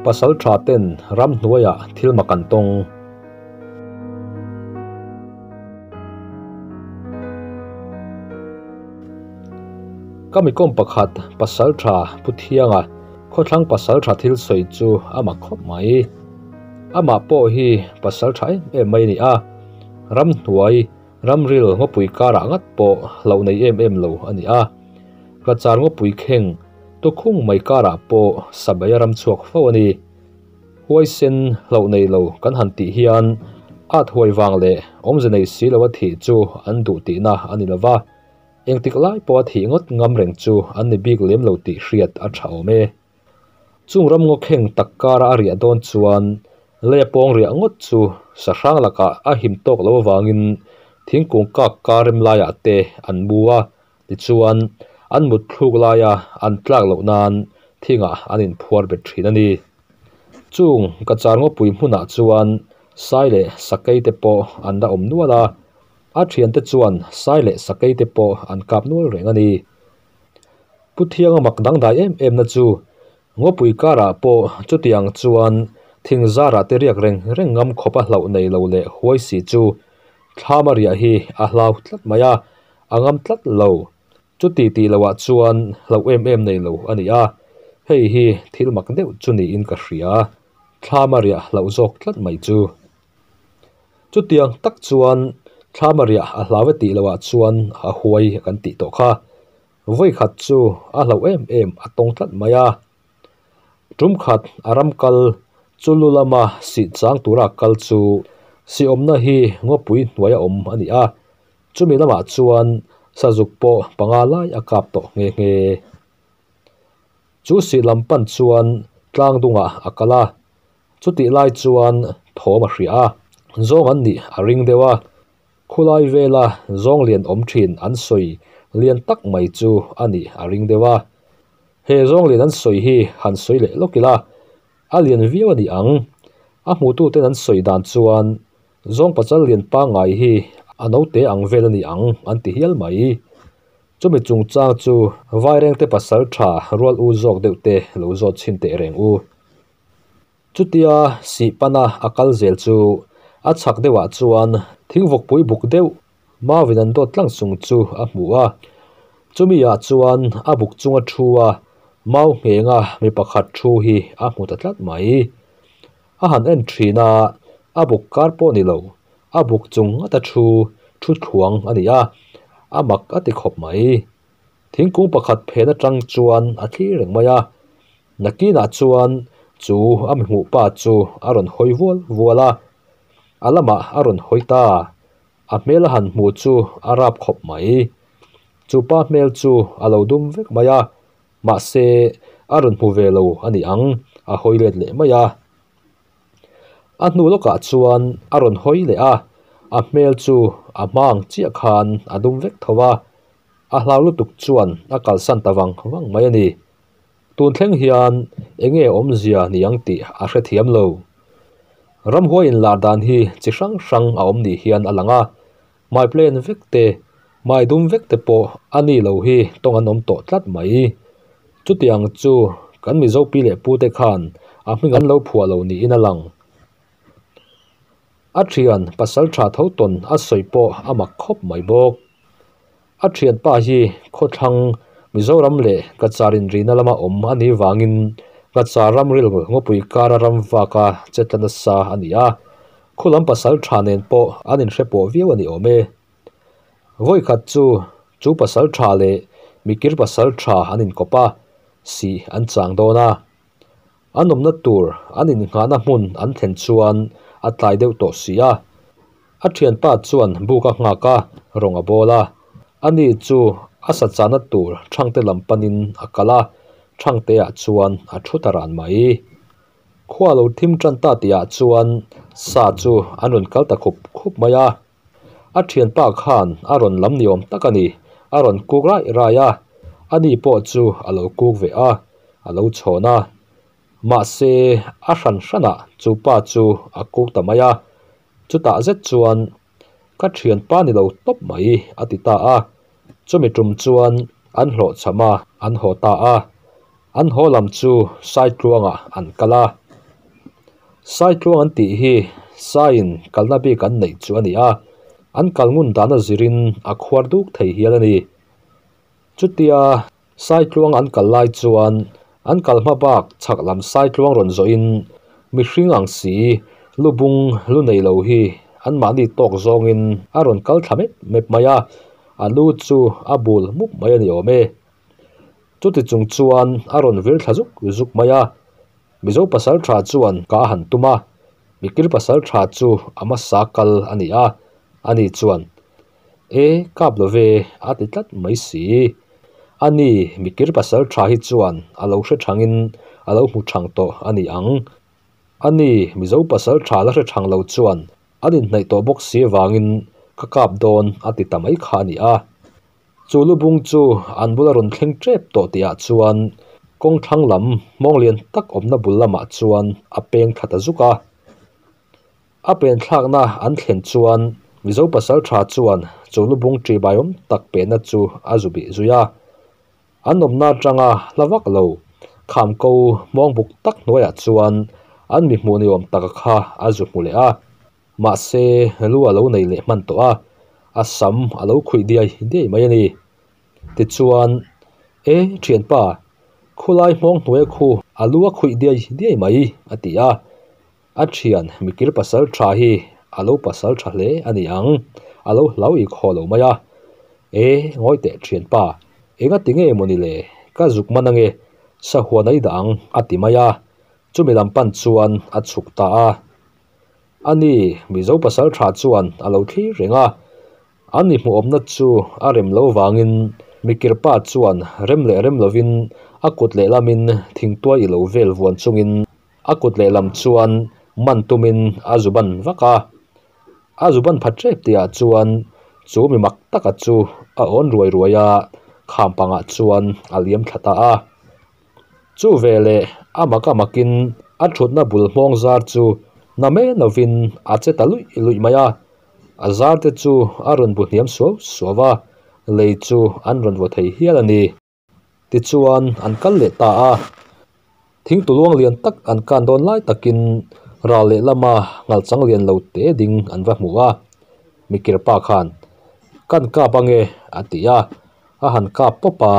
Pasaltha ten ramhnuaiah thil mak an tawng. Ka mikawm pakhat Pasaltha Pu Thianga khawthlang Pasaltha thil sawi chu a mak khawp mai. Amah pawh hi Pasaltha em em mai a ni a, ramhnuai ramril ngawpui karah ngat pawh hlauh nei em em lo a ni a. Kachar ngawpui kheng tukhung mai karah pawh sabai a ram chhuak fo a ni. Huaisen hlauh nei lo kan han tih hian at huai vang leh awmze nei si lo a thih chu an duh tihna a ni lo va, engtik lai pawha thih ngawt ngam reng chu an ni bik lem lo tih hriat a tha awm e. Chung ram ngaw kheng tak kara a riah dawn chuan lei a pawng riah ngawt chu sahrang lakah a him tawk lo avangin thingkung kak kar rem laiah te an mu a, tichuan an mut thluk laia an tlak loh nan thingah an inphuar bet thin a ni. Chung ka char ngawpui hmunah chuan sai leh sakei te pawh an la awm nual a, a thiante chuan sai leh sakei te pawh an kap nual reng a ni. Pu Thianga mak dangdai em em na chu ngawpui karah pawh chutiang chuan thing zarah te riak reng reng ngam khawp a hlauh nei lo leh huai si chu thlam a riah hi a hlau tlat mai a, a ngam tlat lo. Chuti tih loh ah chuan hlauh em em nei lo a ni a, hei hi thil mak deuh chu niin ka hria, thlam a riah hlauh zawk tlat mai chu. Chutiang tak chuan thlam a riah a hlau e tih loh ah chuan a huai kan tih tawh kha. Vawi khat chu a hlauh em em a tawng tlat mai a. Tum khat a ram kal chu lu lama sih chang tura kal chu sih awmna hi ngawpui hnuaia awm a ni a. Chumi lamah chuan sazuk pawh panga lai a kap tawh nghe nghe. Chu sih lam pan chuan tlang dungah a kal a, chutih lai chuan thawm a hria a, zawng an nih a ring deuh a. Khulai vela zawng lian awm thin an sawi lian tak mai chu a nih a ring deuh a. He zawng lian an sawi hi han sawi leh lawk ila, a lian viau a ni ang. A hmututen an sawi dan chuan zawng pachal lian pangngai hi a note ang vel a ni ang an ti hial mai. Chumi chungchang chu Vairengte pasal tha rual u zawk deuh te lo zawt chhin teh reng u. Chutia sih pana a kal zel chu a chhak deuhah chuan thingvawkpui buk deuh Marvin an dawt tlang chung chu a hmu a. Chumi ah chuan a buk chunga thu a mau nghenga mi pakhat thu hi a hmu ta tlat mai. A han en thin a, a buk kar pawh ni lo, a buk chung ngata thu thu thluang a ni a, a mak a ti khawp mai. Thingkung pakhat phen atang chuan a thlir reng mai a, nakinah chuan chu a mi hmuh pa chu a rawn hawi vual vual a, a lamah a rawn hawi ta. A hmel a han hmuh chu a rap khawp mai. Chu pa hmel chu a lo dum vek mai a, mahse a rawn hmu ve lo a ni ang, a hawi let leh mai a. A hnu lawkah chuan a rawn hawi leh a, a hmel chu a hma ang chiah khan a dum vek tho a, a hlau lutuk chuan a kalsan ta vang vang mai a ni. Tun thleng hian enge awmzia ni ang tih a hrethiam lo. Ramhuai inlar dan hi chi hrang hrang a awm ni hian a lang a, hmai plan vek te, hmai dum vek te pawh a ni lo hi tawng an awm tawh tlat mai. Chutiang chu kan Mizo pi leh pu te khan a hming an lo phuah lo niin a lang. A thian pasal tha tho tawn a sawi pawh a mak khawp mai bawk. A thianpa hi khawthlang Mizoram leh Kachar inrihna lama awm a nih vangin Kachar ramril ngawpui kara ram vaka chetla nasa a ni a, khulam pasal tha nen pawh an inhre pawh viau a ni awm e. Vawikhat chu chu pasal tha leh mikir pasal tha an inkawp a, sih an chang dawn a. An awmna tur an innghahna hmun an thlen chuan a tlai deuh tawh si a. A thianpa chuan buk a nghak a, rawng a bawl a. Ani chu a sa chahna tur Thangte lam panin a kal a, Thangteah chuan a thu ta ran mai. Khua lo thim tan ta tihah chuan sa chu an rawn kal ta khup khup mai a. A thianpa khan a rawn lam ni awm tak a ni, a rawn kuk raih raih a, ani pawh chu a lo kuk ve a, a lo chhawn a. Mahse, a hran hranah chu pa chu a kuk ta mai a, chutah zet chuan, Ka thianpa ni lo tawp mai, a ti ta a. Chumi tum chuan an hlawhchham a, an haw ta a. An haw lam chu Saitluangah an kal a. Saitluang an tih hi saiin kalna bik an neih chu a ni a, an kal ngun dan a zirin a khuar duk thei hial a ni. Chutia Saitluang an kal lai chuan an kal hma bak chhak lam Saitluang rawn zawhin mihring ang si lubung lu nei lo hi anmahni tawk zawngin a rawn kal thla mep mep mai a, a lu chu a bul mup mai a ni awm e. Chuti chung chuan a rawn vir thla zuk zuk mai a, Mizo pasal tha chuan ka a han tum a, Mikir pasal tha chu a hmasa kal a ni a, ani chuan, E, kap lo ve, a ti tlat mai si. Ani, Mikir pasal tha hi chuan a lo hre thangin a lo hmu thang tawh a ni ang. Ani, Mizo pasal tha la hre thang lo chuan an inhnaih tawh bawk si avangin ka kap dawn a ti ta mai kha a ni a. Chu lubung chu an bula rawn thleng tep tawh tihah chuan kawng thlang lam hmawng lian tak awmna bul lamah chuan a peng thla ta zuk a. A pen thlakna an thlen chuan Mizo pasaltha chuan chu lubung ṭihbaiawm tak pehna chu a zu bih zui a. An awmna atanga hla vak lo kham ko hmawng buk tak hnuaiah chuan an mi hmuh ni awm taka kha a zu hmu leh a. Mahse, lu a lo nei leh hman tawh a, a sam a lo khuih diai diai mai a ni. Tichuan, E, thianpa, khulai hmawng hnuaia khu a lu a khuih diai diai mai, a ti a. A thian mikir pasal tha hi a lo pasal tha hle a ni ang, a lo hlau i khaw lo mai a. E, ngawi teh thianpa, enga ti nge mawni le, ka zuk man ange, sahuan a i dah ang, a ti mai a. Chumi lam pan chuan a chhuk ta a. A ni, Mizo pasal tha chuan a lo thlir reng a. An ni hmuhawmna chu a rem lo vangin mikirpa chuan rem leh rem lovin a kut lehlamin thingtuai i lo vel vuan chungin a kut lehlam chuan man tumin a zu ban vak a. A zu ban pha tep tihah chuan chu mi mak taka chu a awn ruai ruai a, kham pangah chuan a liam thla ta a. Chu veleh a mak a makin a thutna bul hmawng zar chu na mai lovin a che ta luih luih mai a, a zar te chu a rawn bu hniam suau suau a, lei chu an rawn vaw thei hial a ni. Tichuan an kal leh ta a, thingtuluang lian tak an kan dawn lai takin ral lehlama ngalchang lian lo te ding an va hmu a, mikir pa khan, Kan kap ange a ti a, a han kap pawp a,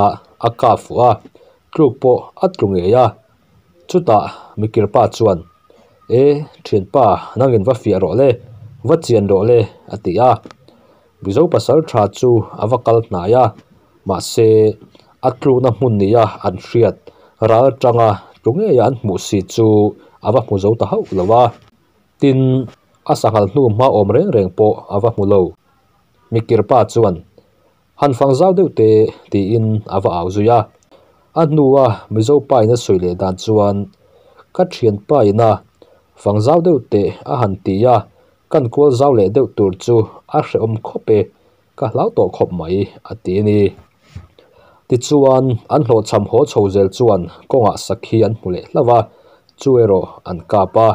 a kap fuh a, tluk pawh a tlu ngei a. Chutah mikir pa chuan, E, thianpa, nangin va fiah rawh le, va chian rawh le, a ti a. Mizo pasal tha chu a va kal hnai a, mahse, a tlukna hmun nia an hriat ral atanga tlu ngeia an hmuh si chu a va hmu zo ta hauh lo a. Tin, a sanghal hnu hma awm reng reng pawh a va hmu lo. Mikir pa chuan, Han fang zau deuh teh, tiin a va au zui a. A hnua Mizo pa in a sawi leh dan chuan, Ka thianpa ina fang zau deuh teh a han ti a, kan kual zau leh deuh tur chu a hrehawm khawp e, ka hlau tawh khawp mai, a ti a ni. Tichuan, an hlawhchham haw chho zel chuan kawngah sakhi an hmu leh hlauh a, chu erawh an kap a.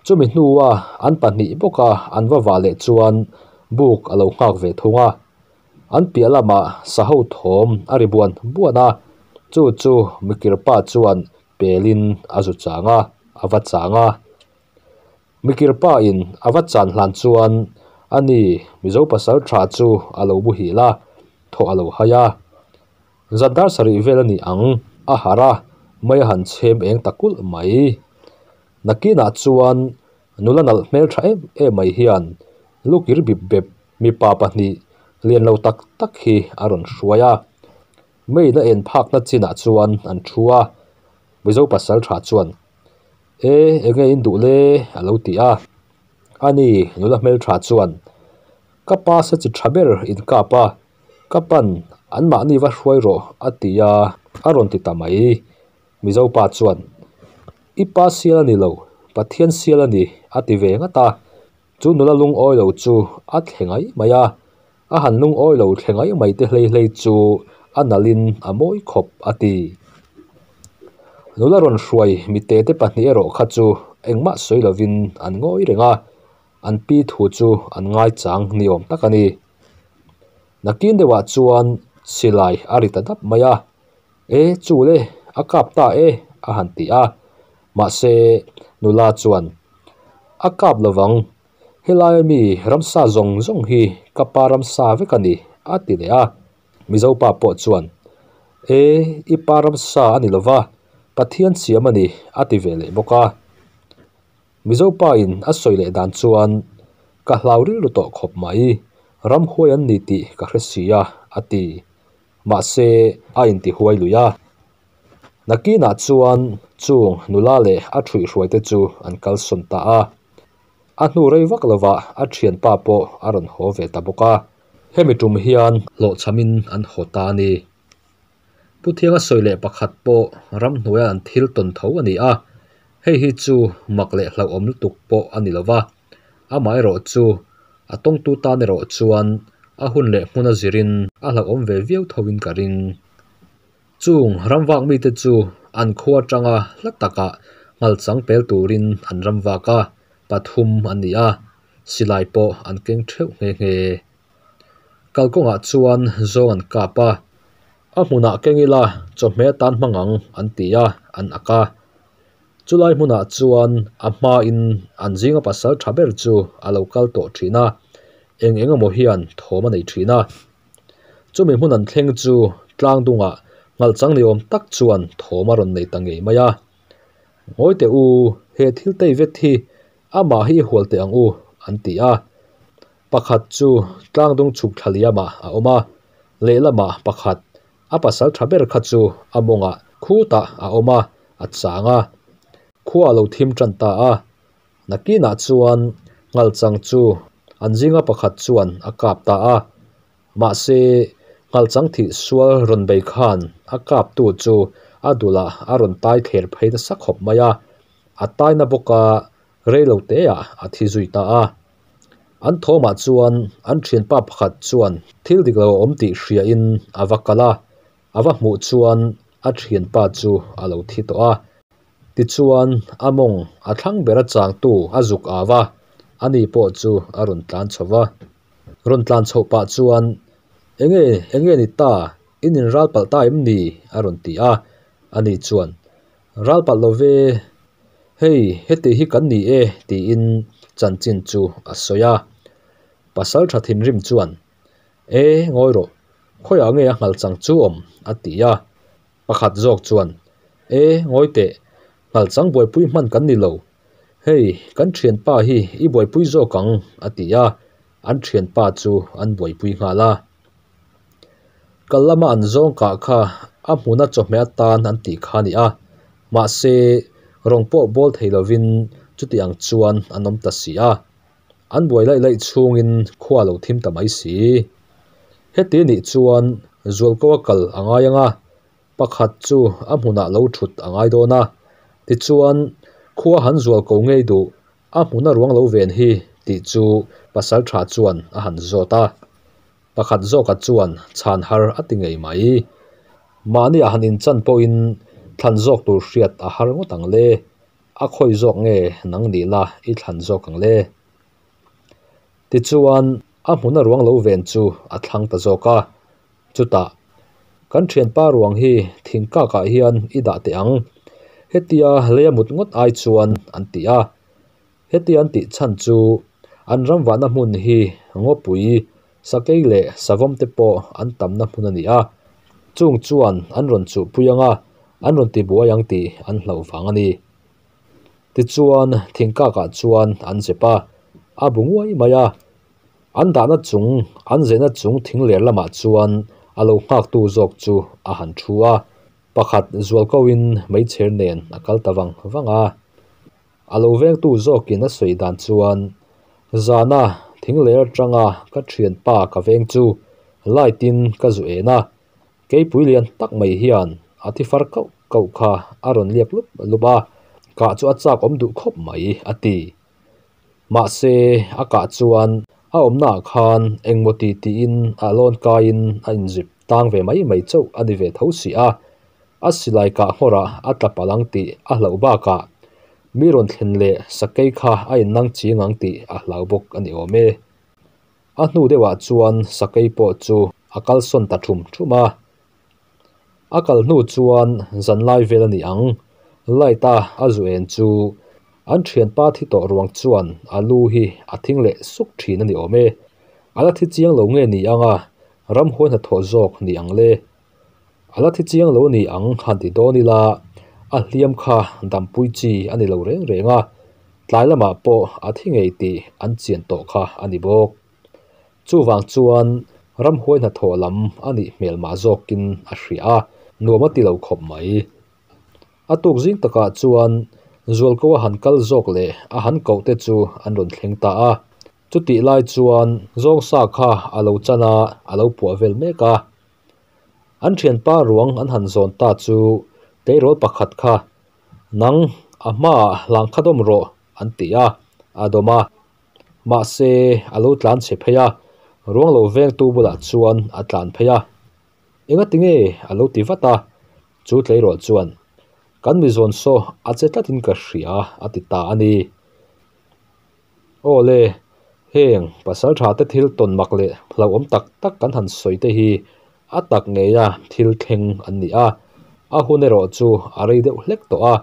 Chumi hnua an pahnih bawka an va vah leh chuan buk a lo nghak ve thung a. An piah lamah saho thawm a ri buan buan a, chu chu mikirpa chuan pelin a zu chang a, a va chang a. Mikirpa in a va chan hlan chuan ani Mizo pasal tha chu a lo muhil a, thaw a lo hai a. Zan dar sarih vel a ni ang, a harh a, mei a han chhem eng ta kulh mai. Nakinah chuan nula nalh hmel tha em em mai hian lukir bip bep mipa pahnih lian lo tak tak hi a rawn hruai a. Meiin a en phakna chinah chuan an thu a, Mizo pasal tha chuan, E, enge in duh le? a lo ti a. Ani nula hmel tha chuan, Ka pa sa chi tha ber in kap a, Ka pan, anmahni va hruai rawh a ti a, a rawn ti ta mai. Mizo pa chuan, I pa sial a ni lo, Pathian sial a ni a ti ve ngat a. Chu nula lungawi lo chu a thle ngai mai a, a han lungawi lo thle ngai mai te hlei hlei chu a nalhin a mawi khawp a ti. Nula rawn hruai mite te pahnih erawh kha chu engmah sawi lovin an ngawi reng a, an pi thu chu an ngaichang ni awm tak a ni. Nakin deuhah chuan silai a ri ta dap mai a, E chu le, a kap ta e, a han ti a. Mahse, nula chuan, A kap lovang, helai ami ramsa zawng zawng hi ka pa ramsa vek a ni, a ti leh a. Mizo pa pawh chuan, E, i pa ramsa a ni lova, Pathian siam a ni, a ti ve leh bawk a. Mizo pa in a sawi leh dan chuan, Ka hlau rilru tawh khawp mai, ramhuai an ni tih ka hre si a, a ti. Mahse, a intihuai lui a. Nakinah chuan chung nula leh a ṭhuihhruaite chu an kalsawn ta a. A hnu rei vak lovah a ṭhianpa pawh a rawn haw ve ta bawk a. Hemi ṭum hian hlawhchhamin an haw ta a ni. Pu Thianga sawi leh pakhat pawh ramhnuaia an thil tawn tho a ni a, hei hi chu mak leh hlauhawm lutuk pawh a ni lo va, amaherawh chu a tawngtu tan erawh chuan a hun leh hmun a zirin a hlauhawm ve viau thoin ka ring. Chung ramvak mite chu an khua atanga hla takah ngalchang pel turin an ramvak a, pathum an ni a, silai pawh an keng theuh nghe nghe. Kalkawngah chuan zawng an kap a, a hmunah keng ila chawhmeh atan hmang ang an ti a, an ak a. Chulai hmunah chuan a hmain an zinga pasal tha ber chu a lo kal tawh thin a, eng eng emaw hian thawm a nei thin a. Chumi hmun an thleng chu tlang dungah ngalchang ni awm tak chuan thawm a rawn nei ta ngei mai a. Ngawi teh u, he thil tei vet hi amah hi i hual teh ang u, an ti a. Pakhat chu tlangdung chhuk thla liamah a awm a, lehlamah pakhat a pasal tha ber kha chu a mawngah khutah a awm a, a chang a. Khua a lo thim tan ta a. Nakinah chuan ngalchang chu an zinga pakhat chuan a kap ta a. Mahse, ngalchang thih sual rawn bei khan a kaptu chu a dulah a rawn tai thler phei nasa khawp mai a, a taina bawka rei lo teah a thi zui ta a. An thawmah chuan an thianpa pakhat chuan thil dik lo a awm tih hriain a va kal a, a va hmuh chuan a thianpa chu a lo thi tawh a. Tichuan a mawng a thlang ber a changtu a zuk au a, ani pawh chu a rawn tlan chho va. Rawn tlan chhoh pah chuan, Enge, enge ni ta, in inral palh ta em ni? a rawn ti a, ani chuan, Ral palh lo ve, hei heti hi kan ni e tiin chanchin chu a sawi a. Pasal tha thinrim chuan, E, ngawi rawh, khawiah nge a nghal chang chu awm? a ti a. Pakhat zawk chuan, E, ngawi teh, nghal chang buaipui hman kan ni lo. Hei, kan thianpa hi i buaipui zawk ang, a ti a, an thianpa chu an buaipui nghal a. Kal lama an zawng kah kha a hmuna chawhmeh atan an tih kha a ni a, mahse rawng pawh bawl thei lovin chuti ang chuan an awm ta si a. An buai laih laih chhungin khua a lo thim ta mai si. Heti nih chuan Zualko a kal a ngai ang a, pakhat chu a hmunah lo thut a ngai dawn a, tichuan khua han Zualko ngei duh a hmuna ruang lo ven hi tih chu pasal tha chuan a han zawt a. Pakhat zawka chuan chhan har a ti ngei mai. Mahni a han inchan pawhin thlan zawk tur hriat a har ngawt ang le. A khawi zawk nge nang nih la i thlan zawk ang le? Tichuan a hmuna ruang lo ven chu a thlang ta zawk a. Chutah, Kan thianpa ruang hi thingkakah hian i dah teh ang. Hetia lei a mut ngawt ai chuan an ti a. Heti an tih chhan chu an ram vahna hmun hi ngawpui, sakei leh savawm te pawh an tamna hmun a ni a, chung chuan an rawn chuhpui ang a, an rawn tibuai ang tih an hlauh vang a ni. Tichuan thingkakah chuan an zep a, a bu nguai mai a. An dahna chung, an zehna chung thing ler lamah chuan a lo nghaktu zawk chu a han thu a, pakhat zualkoin meichher nen a kal ta vang vang a. A lo vengtu zawkin a sawi dan chuan, Zana thing ler atanga ka thianpa ka veng chu light in ka zu en a, keipui lian tak mai hian a thi far kauh kauh kha a rawn liak lup lup a, kah chu a chak awm duh khawp mai a ti. Mahse a kah chuan a awmna ah khan engmaw ti tiin a lawn kaiin a inzip tang ve mai mai chauh a ni ve tho si a. A silai kah nghawrah a tla palh ang tih a hlauh bakah mi rawn thlen leh sakei kha a innang ching ang tih a hlau bawk a ni awm e. A hnu deuhah chuan sakei pawh chu a kalsawn ta thum thum a. A kal hnu chuan zanlai vel a ni ang. Light a a zu en chu an thianpa thi tawh ruang chuan a lu hi a thing leh suk thin a ni awm e. A la thi chiang lo nge ni ang a, ramhuai hnathawh zawk ni ang le. A la thi chiang lo ni ang han ti dawn ila, a hliam kha dampui chi a ni lo reng reng a, tlai lamah pawh a thi ngei tih an chian tawh kha a ni bawk. Chuvang chuan ramhuai hnathawh lam a nih hmel mah zawkin a hria a, nuam a ti lo khawp mai. A tuk zing takah chuan Zualko a han kal zawk leh a han koh te chu an rawn thleng ta a. Chutih lai chuan zawngsa kha a lo chan a, a lo puah vel mek a. An thianpa ruang an han zawn ta chu tleirawl pakhat kha, Nang, a hmaah hlang kha dawm rawh, an ti a, a dawm a. Mahse, a lo tlan chhe phei a, ruang lo vengtu bulah chuan a tlan phei a. Engati nge? a lo ti vat a. Chu tleirawl chuan, Kan mi zawn saw a che tlatin ka hria, a ti ta a ni. Aw le, heng pasal tha te thil tawn mak leh hlauhawm tak tak kan han sawi te hi a tak ngeia thil thleng an ni a, a hun erawh chu a rei deuh hlek tawh a,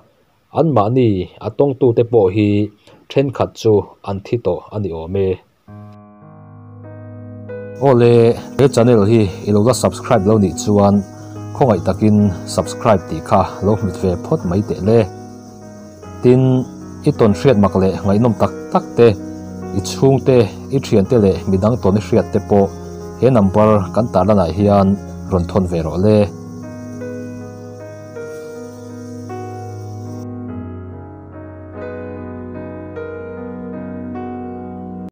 anmahni a tawngtute pawh hi thenkhat chu an thi tawh a ni awm e. Aw le, he channel hi i lo la subscribe lo nih chuan khawngaih takin subscribe tih kha lo hmit ve phawt mai teh le. Tin, i tawn hriat mak leh ngaihnawm tak tak te, i chhungte, i thiante leh midang tawn i hriat te pawh he number kan tarlanah hian rawn thawn ve rawh le.